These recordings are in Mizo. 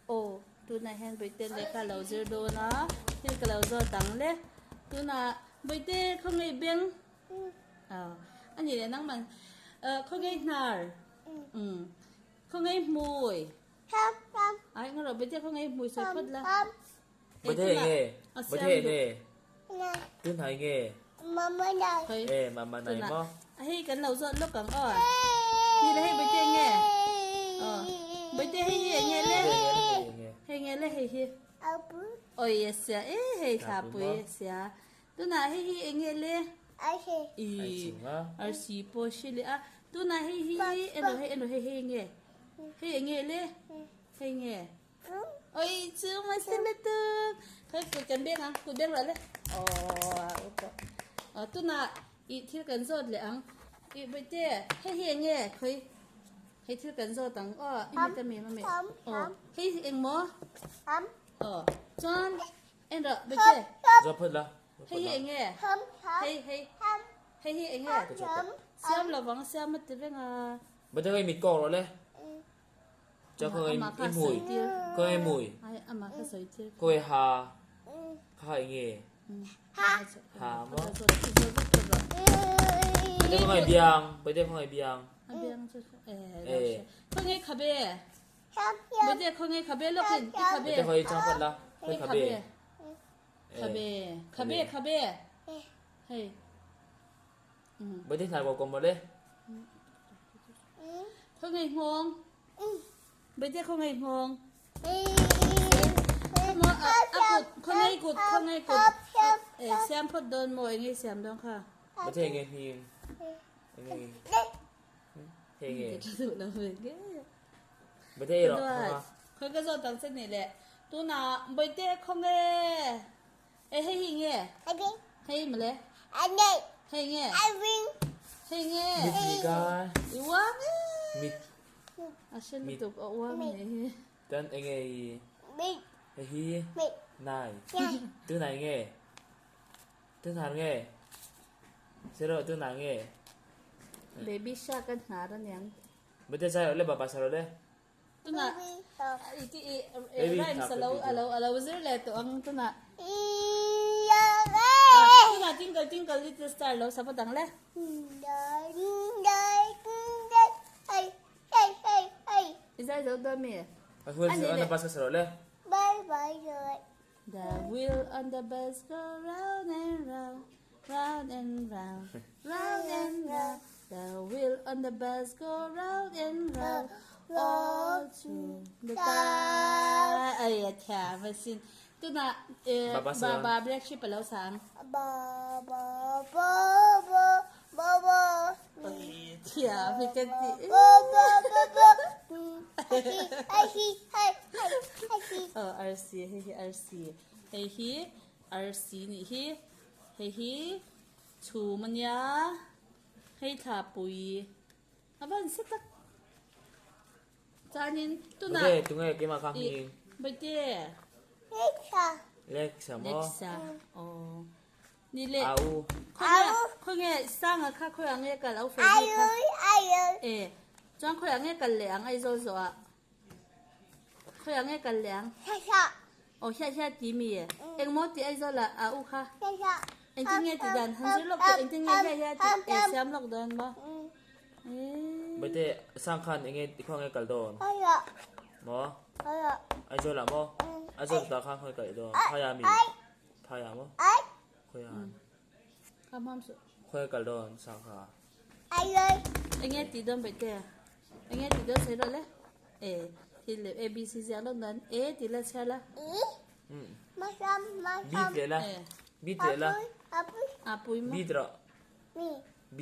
Aw tunah hian Bawihte lehkha a lo zir dawn a, thil ka lo zawt ang le. Tunah Bawihte khawngaih beng aw a nih leh nangman khawngaih hnar umm khawngaih hmui ai ngaw rawh Bawihte khawngaih hmui sawi phawt la. Bawihte eng nge? Bawihte eng nge? Tunah eng nge? E mama nai maw? Hei kan lo zawt lawk ang aw. Ni le hei Bawihte eng nge? Aw Bawihte hei hi eng nge le? Hei nge le hei hi? Oi a sia e hei thlapui a sia. Tunah hei hi eng nge le? I arsi pawh hre leh a. Tunah hei hi eno hei eno hei hei eng nge? Hei eng nge le? Hei nge? Oi chu mai se le tu. Khoi kut kan beng ang, kut beng rawh le. Aw u pawh. Aw tunah i thil kan zawt leh ang. I Bawihte, hei hi eng nge? Khoi hei thil kan zawt ang aw. I mit a mi mami. Aw hei hi eng maw? Aw chuan en rawh Bawihte. Zawt phawt la. Hei hi eng nge? Hei hei hei hi eng nge? Siam lovang siam a ti reng a. Bawihte khoi mit kawk rawh le. Cha khaw i mui khaw i mui khaw i ha kha i nge ha maw Bawihte khaw i biang Bawihte khaw i biang e khaw nge khabe Bawihte khaw nge khabe lawk in i khabe Bawihte khaw i chang phawt la khaw i khabe khabe khabe khabe hei Bawihte hnar ko ko maw le Khaw ngei nghawng. Bawihte khaw ngei nghawng. Khaw a kut khaw ngei kut khaw ngei kut. E siam phawt dawn maw eng ngei siam dawn kha. Bawihte eng nge hming. Eng nge. Hei nge. Bawihte ei rawh. Khaw ka zawt ang che ni le. Tunah bawihte khaw nge. E hei hi nge? Hei mawle. Hei nge? Hei nge? Mit ni ka. I uang e. Mit. A hre lutuk a uang ni hi. Tan enge i. Hei hi. Nai. Tunah nge? Tunah nge? Siro tunah nge? Baby shark a hnar aniang. Bate sai rawh le baba sa rawh le. Tunah rhymes alo alo alo zir leh tawh ang tunah tunah twinkle twinkle little star lo sa phawt ang le. I zai zo dawn mi? A wheel on the bus ka sa rawh le. The wheel on the bus go round and round, round and round, round and round. The wheel on the bus go round and round, all through the town. Ai a thiam a sin. Tunah eh, Baba sa. Baba Black Sheep a lo sang. Ba ba ba ba ba ba. Oi, thiam hi ka ti. Ba ba ba ba. Ai hi ai hi ai hi. Aw arsi hei hi arsi hei hi arsi nih hi hei hi chhum ania hei thlapui a van se tak chuanin tunah Bawihte tunge keimah kha hming Bawihte Leksa Leksa maw Leksa aw ni le A u khawnge khawnge sanga kha khawiah nge kal au fel bik kha e chuan khawiah nge kal leh ang Aizawl zawh ah. Khawiah nge kal leh ang? Aw hiah hiah ti mi e. Engmaw tih Aizawl ah a u kha. Engtin nge ti dan? Han zir lawk teh engtin nge hiah hiah tih e siam lawk dawn maw? Bawihte sang khan enge i khaw nge kal dawn? Maw? Aizawl ah maw? Aizawl tah khan khaw nge kal dawn? Phaiah mi? Phaiah maw? Khawiah? Khaw nge kal dawn sang kha? Enge ti dawn Bawihte? Enge ti dawn sawi rawh le. E thil leh A B C ziak lawk dan A ti la chhiar la. B tleh la. B tleh la. A pui maw. B rawh. B.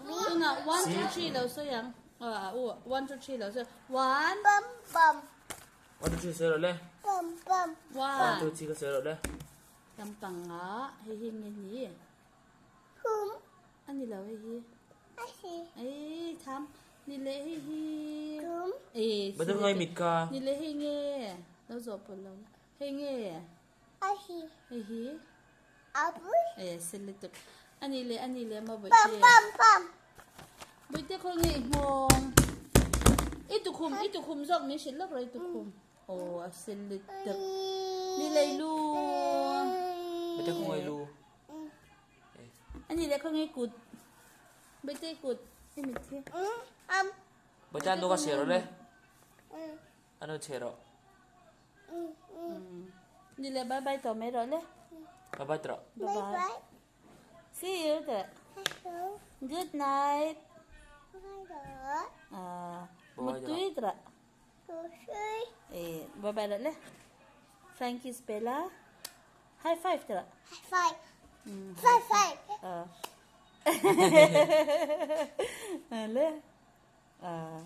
Tunah 1 2 3 lo sawi ang. A u 1 2 3 lo sawi. 1 1 2 3 sawi rawh le. 1 2 3 ka sawi rawh le. Lampang ah hei hi nge ni. A ni lo hei hi. Ei tham ni leh hei hi. Ei Ba ngai mit ka. Ni leh hei nge. Lo zawh pawlh lo la. Hei nge. Hei hi. Ei sel lutuk. A ni leh a ni leh maw bawihte. Bawihte khaw nge i nghawng. I tukhum i tukhum zawk min hrilh lawk rawh i tukhum. Aw a sel lutuk. Ni lei lu. Bete khawngaih lu. Ani leh khawngaih kut. Bete kut. I mit hi. Bete anu ka chhe rawh le. Anu chhe rawh. Ni leh bye bye tawh mai rawh le. Bye bye tawh. Bye bye. See you tawh. Good night. Ah, mutui tawh. Eh, bye bye rawh le. Flying kiss pe la. High five tawh. High five. High five. Ah. Le. Ah.